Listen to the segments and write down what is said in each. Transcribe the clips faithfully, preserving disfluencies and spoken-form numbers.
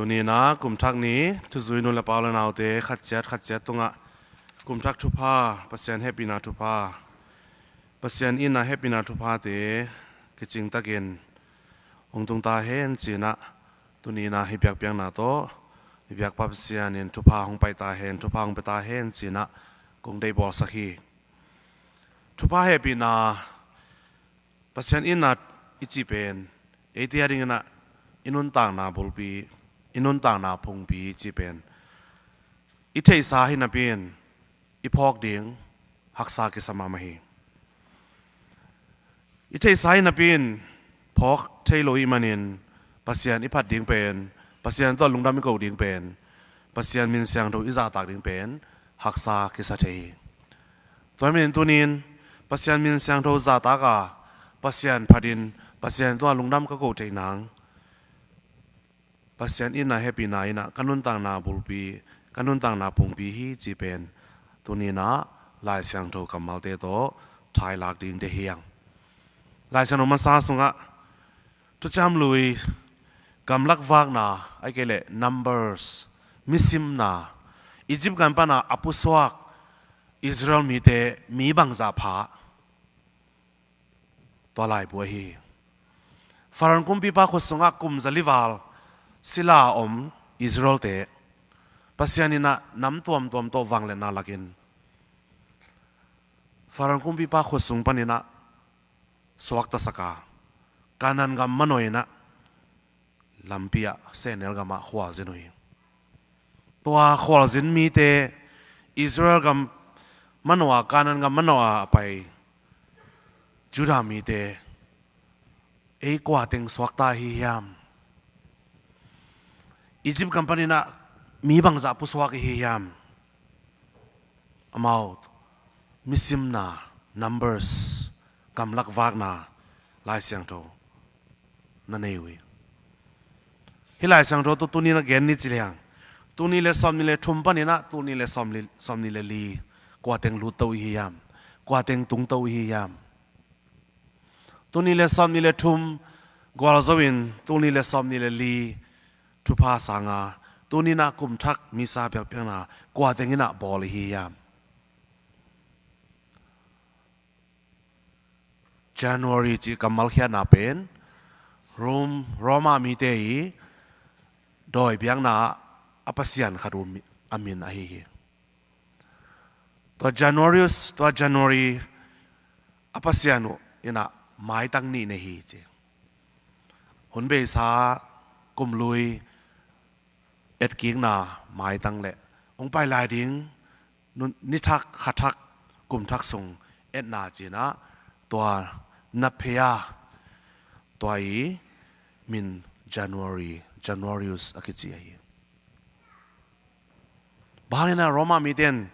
Tuni-in ah kum thak ni thuzui nu le pa u le naute khat ciat khat ciat tungah kum thak thupha, Pasian hehpihna thupha, Pasian itna hehpihna thuphate kicing takin hong tung ta hen ci-in ah, tuni-in ah hih biakpiakna tawh hih biakpa Pasian in thupha hong pai ta hen, thupha hong pia ta hen ci-in ah kong deih bawlsak hi. Thupha hehpihna, Pasian itna i cih pen eite a dingin ah i nuntakna bulpi, i nuntakna phungpi i cih pen i theihsa hi napi-in i phawk ding haksa kisa mahmah hi. I theihsa hi napi-in phawk thei lo i hih manin Pasian i phat ding pen, Pasian tawh lungdam i ko ding pen, Pasian min siangtho i zahtak ding pen haksa kisa thei hi. Tua hi manin tuni-in Pasian min siangtho zahtak a, Pasian phatin Pasian tungah lungdam ka ko theih nang, Pasian itna hehpihna in ah ka nuntakna bulpi, ka nuntakna phungpi hi cih pen tuni-in ah Lai Siangtho kammalte tawh thailak ding deih hi hang. Lai Siangtho masa sungah Thuciam Lui gamlak vakna, ahih kei leh Numbers, misimna, Egypt gam pan a a pusuak Israel mite mi bangzah pha, tua laibu ahi hi. Faraoh kumpipa khut sungah kum zali val sila a om Israelte, Pasian in ah nam tuamtuam tawh vangliatna lakin Faraoh kumpipa khut sung panin ah suaktasak a, Kanaan gam manawh in ah lampi ah sehnel gamah khualzin uh hi. Tua khualzin mite Israel gam manawh a, Kanaan gam manawh a a pai Judah mite, ei kua teng suakta i hi hiam? Egypt gam panin ah mi bangzah pusuak i hi hiam? Amau misimna, Numbers, gamlak vakna Lai Siangtho na nei uh hi. Hih Lai Siangtho tawh tuni-in a gen ni ci leng, tul nih le sawmnih le thum panin ah tul nih le sawmnih, sawmnih le li, kua teng lutto i hi hiam? Kua teng tungto i hi hiam? Tul nih le sawmnih le thum gualzo in tul nih le sawmnih le li thupha sang a, tuni-in ah kum thak misa biakpiakna kua teng in ah bawl i hi hiam? January cih kammal khiatna pen Rome, Roma mite i dawi biakna ah a pasian khat uh mi-, a min ahi hi. Tua Januarius, tua January a pasian uh in ah maitang nih nei hi ci. Hun beisa kum lui etkikna maitang le hong pai lai ding nun-, ni thak, kha thak, kum thak sung etna ci-in ah tua na phei a, tua i min January, Januarius a kici ahi. Bang hangin ah Roma mite in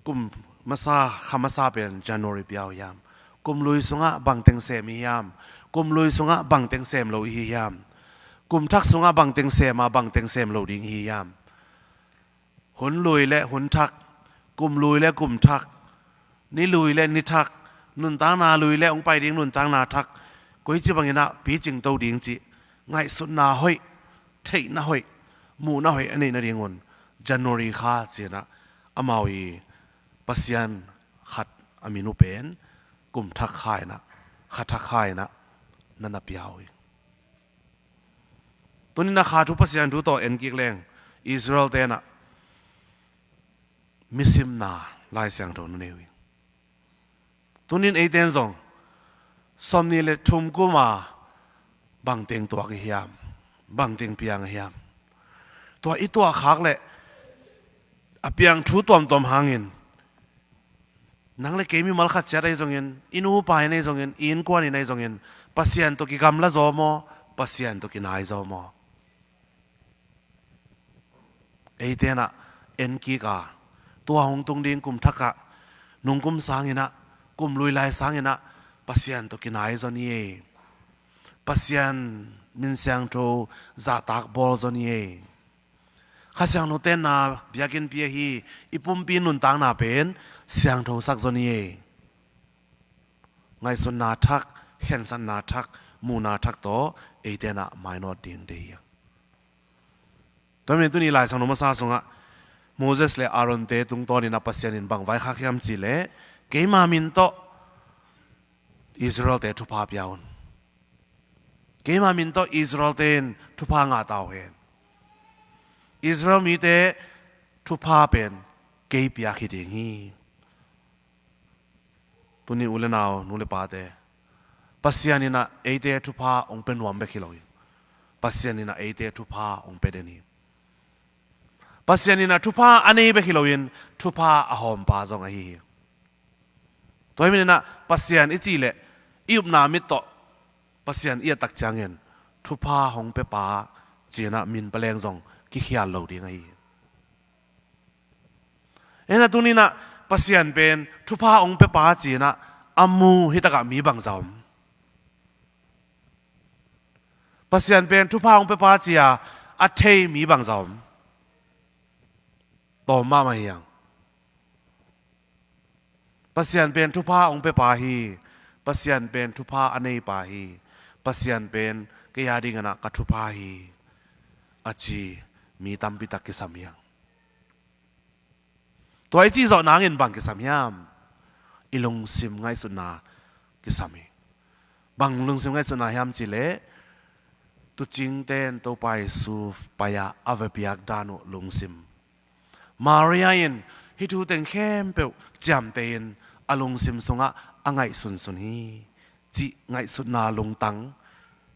kum masa, kha masa pen January pia uh hiam? Kum lui sungah bang teng sem i hi hiam? Kum lui sungah bang teng sem lo i hi hiam? Kum thak sungah bang teng sem a, bang teng sem lo ding i hi hiam? Hun lui le hun thak, kum lui le kum thak, ni lui le ni thak, nuntakna lui le hong pai ding nuntakna thak, koici bangin ah picing to ding cih ngaihsutna hoih, theihna hoih, muhna hoih a neih nadingun January kha ci-in ah amau i pasian khat a min uh pen kum thak kha in ah, kha thak kha in ah na na pia uh hi. Tuni-in ah kha thu Pasian thu tawh en kik leng, Israel-te in ah misimna Lai Siangtho na nei uh hi. Tuni-in eite in zong sawmnih le thum kum a bang teng tuak i hiam? Bang teng piang i hiam? Tua i tuahkhak le a piang thu tuamtuam hangin nang le kei mimal khat ciat ahi zongin, i nupa in ahi zongin, i innkuan in ahi zongin, Pasian tawh kigamla zaw maw, Pasian tawh kinai zaw maw? Eite in ah en kik a, tua hong tung ding kum thak ah, nungkum sangin ah, kum lui lai sangin ah Pasian tawh kinai zaw ni ei. Pasian min siangtho zahtak bawl zaw ni ei. Kha Siangtho tenna biakinnpi ahi i pumpi nuntakna pen siangthosak zaw ni ei. Ngaihsutna thak, khensatna thak, muhna thak tawh eite in ah mainawt ding deih hi. Tua manin tuni Lai Siangtho masa sungah Moses le Aaron-te tungtawnin ah Pasian in bang vaikhak hiam cih leh, keima min tawh Israel-te thupha pia un. Keima min tawh Israel-te in thupha ngah ta uh hen. Israel mite thupha pen kei piak hi ding hi. Tuni u le nau, nu le pate, Pasian in ah eite thupha hong pia nuam bek hi loin, Pasian in ah eite thupha hong pia den hi. Pasian in ah thupha a nei bek hi loin, thupha a hawmpa zong ahi hi. Tua hi manin ah Pasian i cih leh, i upna mit tawh Pasian i et tak ciangin thupha hong piapa ci-in ah min paleng zong kikhial lo ding ahi hi. Ena tuni-in ah Pasian pen thupha hong piapa ci-in ah a mu hi takah mi bangzah om? Pasian pen thupha hong piapa ci-a a thei mi bangzah om? Tawm mahmah hi hang. Pasian pen thupha hong piapa hi. Pasian pen thupha a neipa hi. Pasian pen kei a dingin ah ka thupha hi, a ci mi tampi tak kisam hi hang. Tua i cih zawh nangin bang kisam hiam? I lungsim ngaihsutna kisam hi. Bang lungsim ngaihsutna hiam cih leh, tuucingte in Topa Jesu pai-a a va piak dan uh lungsim. Maria in hih thu teng khempeuh ciamteh in a lungsim sungah a ngaihsunsun hi, cih ngaihsutna lungtang,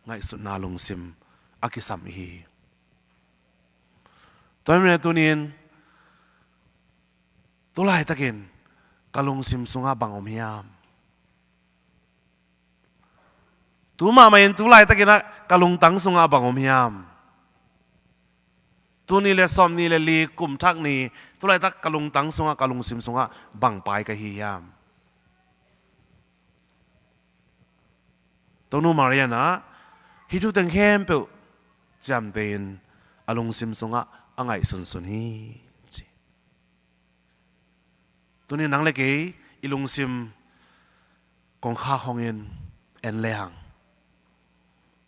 ngaihsutna lungsim a kisam hi. Tua hi manin tuni-in, tu laitakin ka lungsim sungah bang om hiam? Tu mahmah in tu laitakin ah ka lungtang sungah bang om hiam? Tuni le sawmnih le li kum thak ni, tu laitak ka lungtang sungah, ka lungsim sungah bang pai ka hi hiam? Tonu Maria in ah hih thu teng khempeuh ciamteh in a lungsim sungah a ngaihsunsun hi, ci. Tuni nang le kei i lungsim kongkhak hongin en lehang,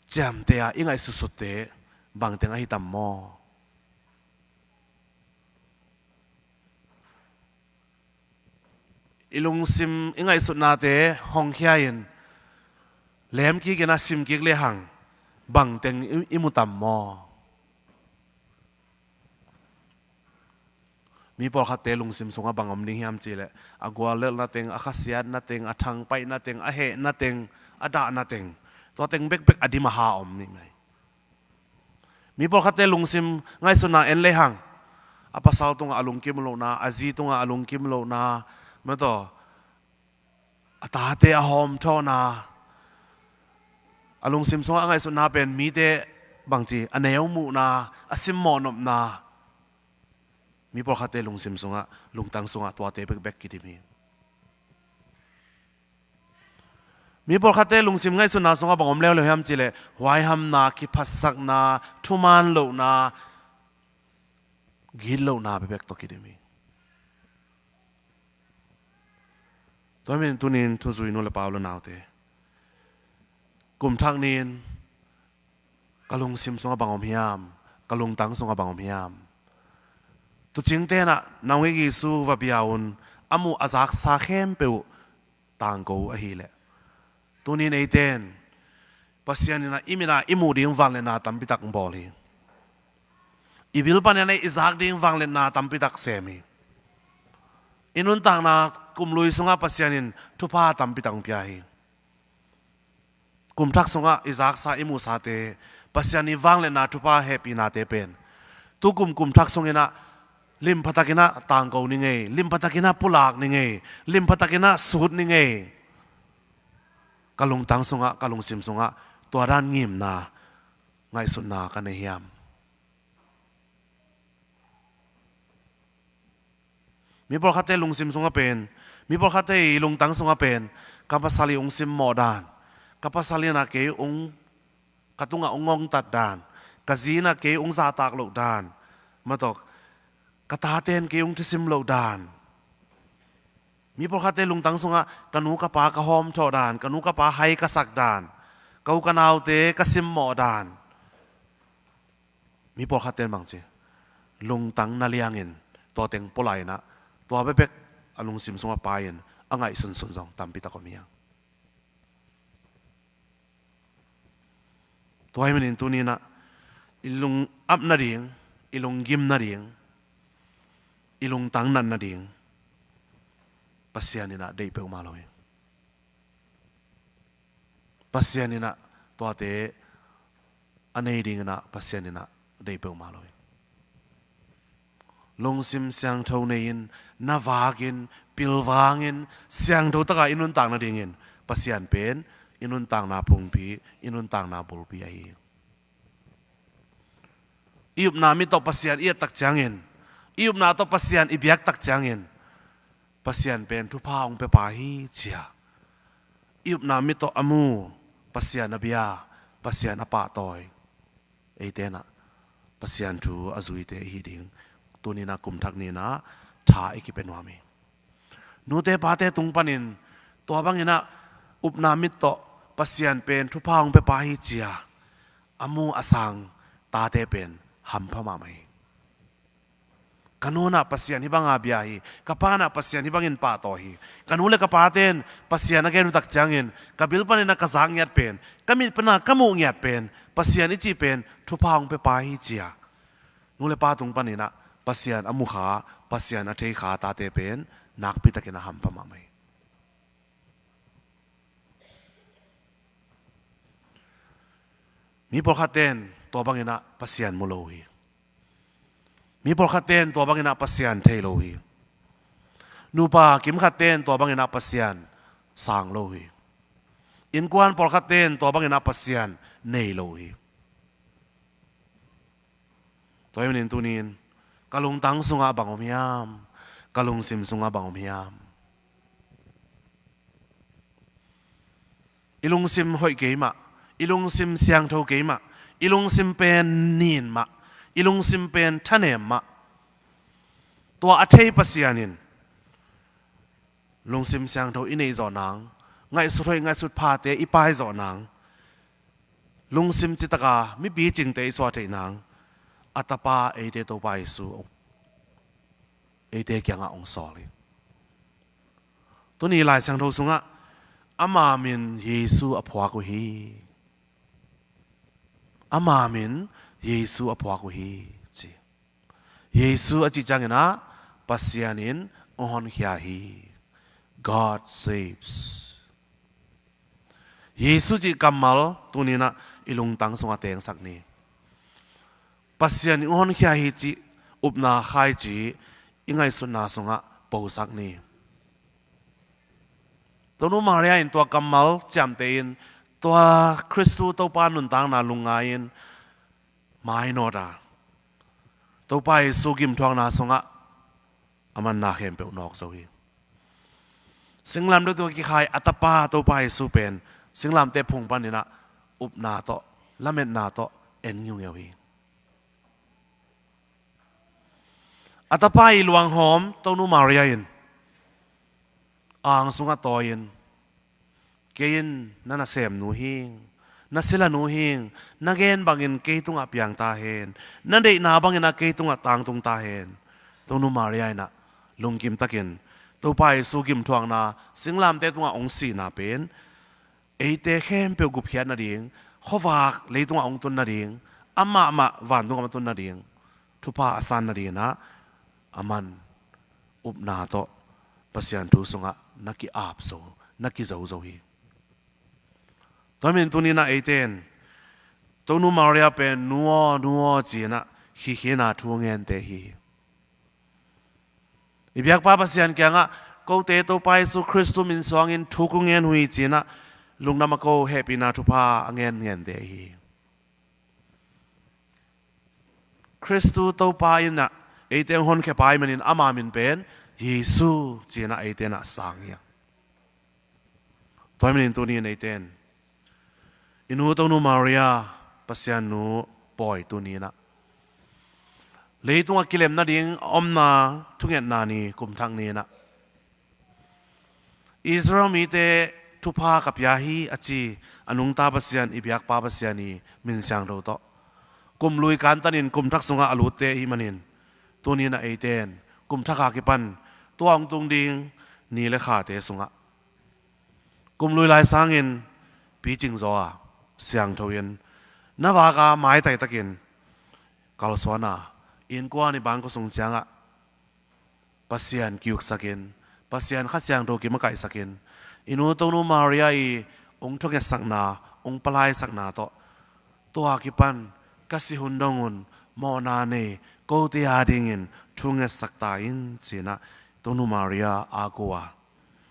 ciamteh a i ngaihsutsutte bangteng ahi tam maw? I lungsim, i ngaihsutnate hongkhia-in, lemkik in ah simkik lehang, bangteng i, i mu tam maw? Mi pawlkhatte lungsim sungah bang om ding hiam cih leh, a guallelhna teng, a khasiatna teng, a thangpaihna teng, a hehna teng, a dahna teng, tua teng bekbek a dim a ha om ni mai. Mi pawlkhatte lungsim ngaihsutna en lehang, a pasal tungah a lungkim lohna, a zi tungah a lungkim lohna, mataw, a tate a hawmthawhna, a lungsim sungah a ngaihsutna pen mite bangci a neu muhna, a simmawh nopna, mi pawlkhatte lungsim sungah, lungtang sungah tuate bekbek kidim hi. Mi pawlkhatte lungsim ngaihsutna sungah bang om leuleu hiam cih leh, huaihamna, kiphatsakna, thuman lohna, gitlohna bekbek tawh kidim hi. Tua hi manin tuni-in thuzui nu le pa, u le naute, kum thak ni-in ka lungsim sungah bang om hiam? Ka lungtang sungah bang om hiam? Tuucingte in ah, "Nang uh Jesu va bia un," a muh a zaksa khempeuh tangko uh ahih leh, tuni-in eite in Pasian in ah i mit ah i muh ding vangliatna tampi tak bawl hi. I bil panin ah i zak ding vangliatna tampi tak sem hi. I nuntakna kum lui sungah Pasian in thupha tampi tak hong pia hi. Kum thak sungah i zaksa, i muhsate, Pasian i vangliatna, thupha, hehpihnate pen, tu kum, kum thak sungin ah limpha takin ah tangko ni ngei, limpha takin ah pulak ni ngei, limpha takin ah sut ni ngei. Ka lungtang sungah, ka lungsim sungah tua dan ngimna, ngaihsutna ka nei hiam? Mi pawlkhatte lungsim sungah pen, mi pawlkhatte i lungtang sungah pen, ka pasal in hong simmawh dan, ka pasal in ah kei hong, ka tungah hong ngongtat dan, ka zi in ah kei hong zahtak loh dan, mataw, ka tate in kei hong thusim loh dan. Mi pawlkhatte lungtang sungah ka nu ka pa ka hawmthawh dan, ka nu ka pa hai ka sak dan, ka u ka naute ka simmawh dan. Mi pawlkhatte in bangci, lungtang na liangin tua teng pua lai-inah tua bekbek a lungsim sungah pai-in a ngaihsunsun zong tampi tak om hi hang. Tua ahih manin tuni-inah i lung ap nading, i lunggim nading, i lungtang nat nading Pasian inah deih peuhmah lo hi. Pasian inah tuate a nei dinginah Pasian inah deih peuhmah lo hi. Lungsim siangtho nei-in, na vakin, pilvangin, siangtho taka i nuntak nadingin Pasian pen i nuntakna phungpi, i nuntakna bulpi ahi hi. I upna mit tawh Pasian i et tak ciangin, i upna tawh Pasian i biak tak ciangin Pasian pen thupha hong pia pa hi ci-a i upna mit tawh a mu, Pasian a bia, Pasian a pahtawi, eite inah Pasian thu a zuite i hi ding tuni-inah kum thak ni-inah tha i kipia nuam hi. Nute pate tung panin tua banginah upna mit tawh Pasian pen thupha hong pia pa hi ci-a a mu a sang tate pen hampha mahmah hi. Ka nu inah Pasian hih banga bia hi, ka pa inah Pasian hih bangin pahtawi hi, ka nu le ka pate in Pasian a gen uh tak ciangin ka bil paninah ka zak ngiat pen, ka mit panah ka muh ngiat pen, Pasian i cih pen thupha hong pia pa hi ci-a nu le pa tung paninah Pasian a mukha, Pasian a theikha tate pen nakpi takin a hampha mahmah hi. Mi pawlkhatte in tua banginah Pasian mu lo hi. Mi pawlkhatte in tua banginah Pasian thei lo hi. Nupa kimkhatte in tua banginah Pasian sang lo hi. Innkuan pawlkhatte in tua banginah Pasian nei lo hi. Tua hi manin tuni-in ka lungtang sungah bang om hiam? Ka lungsim sungah bang om hiam? I lungsim hoih kei mah, i lungsim siangtho kei mah, i lungsim pen nin mah, i lungsim pen thanem mah, tua a thei Pasian in lungsim siangtho i neih zawh nang, ngaihsut hoih ngaihsut phate i pai zawh nang, lungsim citaka mipi cingte i suah theih nang, a tapa eite Topa Jesu eite kiangah hong sawl hi. Tuni Lai Siangtho sungah ama min Jesu a phuak uh hi. Ama min Jesu a phuak uh hi ci. Jesu a cih cianginah Pasian in hong honkhia hi. God saves. Jesu cih kammal tuninah i lungtang sungah tengsak ni. Pasian in hong honkhia hi cih upna khaici i ngaihsutna sungah posak ni. Tonu Maria in tua kammal ciamteh in tua Khristu Topa nuntakna lungngai-in mainawt a, Topa Jesu gimthuakna sungah a manna khempeuh nawk zo hi. Singlamteh tungah kikhai a tapa Topa Jesu pen singlamteh phung paninah upna tawh, lametna tawh en ngiungeu hi. A tapa i luanghawm Tonu Maria in ang sungah tawi-in, kei in na nasemnu hing, na silanu hing, na gen bangin kei tungah piang ta hen, na deihna banginah kei tungah tangtung ta hen. Tonu Maria inah lungkim takin Topa Jesu gimthuakna, singlamteh tungah hong sihna pen eite khempeuh gupkhiat nading, khuavak leitungah hong tun nading, amah mah vantung a tun nading thupha a san nadinginah a man upna tawh Pasian thu sungah na ki-ap zo, na kizo zo hi. Tua hi manin tuninah eite in Tonu Maria pen nu aw, nu aw ci-inah khikhina thu a ngente hi. I biakpa Pasian kiangah kote Topa Jesu Khristu min suangin thu kong ngen uh hi ci-inah lungdam a ko, hehpihna thupha a ngen ngente hi. Khristu Topa inah eite hong honkhia pa ahih manin ama min pen Jesu ci-inah eite inah sang hi a. Tua hi manin tuni in eite in i nu Tonu Maria, Pasian nu pawi tuni inah leitungah kilem nading a omna thungetna ni, kum thak ni inah Israel mite thupha ka pia hi a ci a nungta Pasian, i biakpa Pasian i min siangtho tawh kum lui kantanin kum thak sungah a lutte ahih manin Tuni-in ah eite in kum thak a kipan tua hong tung ding ni le khate sungah kum lui lai sangin picing zaw a, siangtho in na vak a maitai takin kalsuan a, innkuan i bangkua sung ciangah Pasian kiuksakin, Pasian Kha Siangtho kimakaihsakin, i nu Tonu Maria i ung thungetsakna, ung palaisakna tawh tua kipan ka si hun dong un mawhna nei kote a dingin thungetsak ta in ci-in ah Tonu Maria a ko a,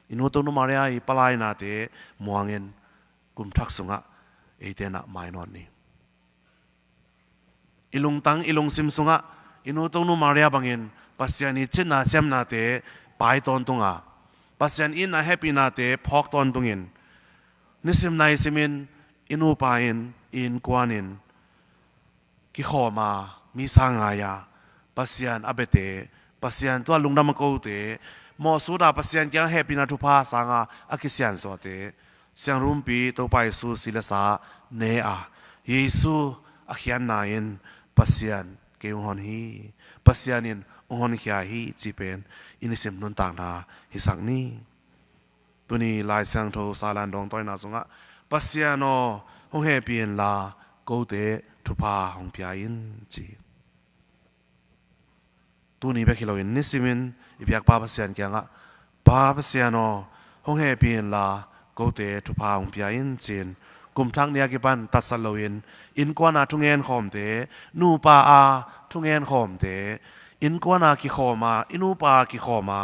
i nu Tonu Maria i palainate muangin kum thak sungah eite in ah mai nawn ni. I lungtang i lungsim sungah i nu Tonu Maria bangin Pasian i citna siamnate pai tawntung a, Pasian itna hehpihnate phawk tawntungin, nisim naisimin i nupa in, i innkuan in kikhawm a, misa ngai a, Pasian a biate, Pasian tua lungdam a kote, mawhsut a Pasian kiang hehpihna thupha sang a a kisiansuahte, siangrumpi Topa Jesu si le sa ne a, Jesu a khiatna in Pasian kei hong hon hi, Pasian in hong honkhia hi cih pen i nisim nuntakna hisak ni. Tuni Lai Siangtho salan dawng tawina sungah, Pasian aw, hong hehpih inla kote thupha hong pia in ci. Tuni bek hi loin nisimin i biakpa Pasian kiangah, Pa Pasian aw, hong hehpih inla kote thupha hong pia in ci-in kum thak ni a kipan tatsat loin innkuan a thungen khawmte, nupa a thungen khawmte, innkuan a kikhawm a, i nupa a kikhawm a,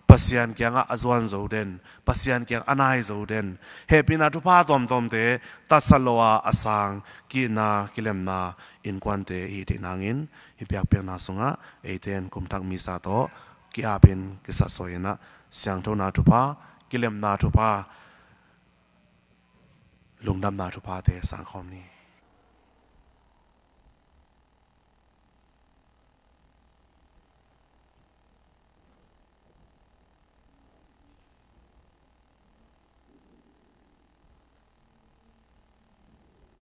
Pasian kiangah a zuan zo den, Pasian kiang a nai zo den, hehpihna thupha tuamtuamte tatsat lo a a sang, kihna kilemna innkuante i hih theih nangin hih biakpiakna sungah eite in kum thak misa tawh ki-apin kisatsuah in ah siangthona thupha, kilemna thupha, lungdamna thuphate sangkhawm ni.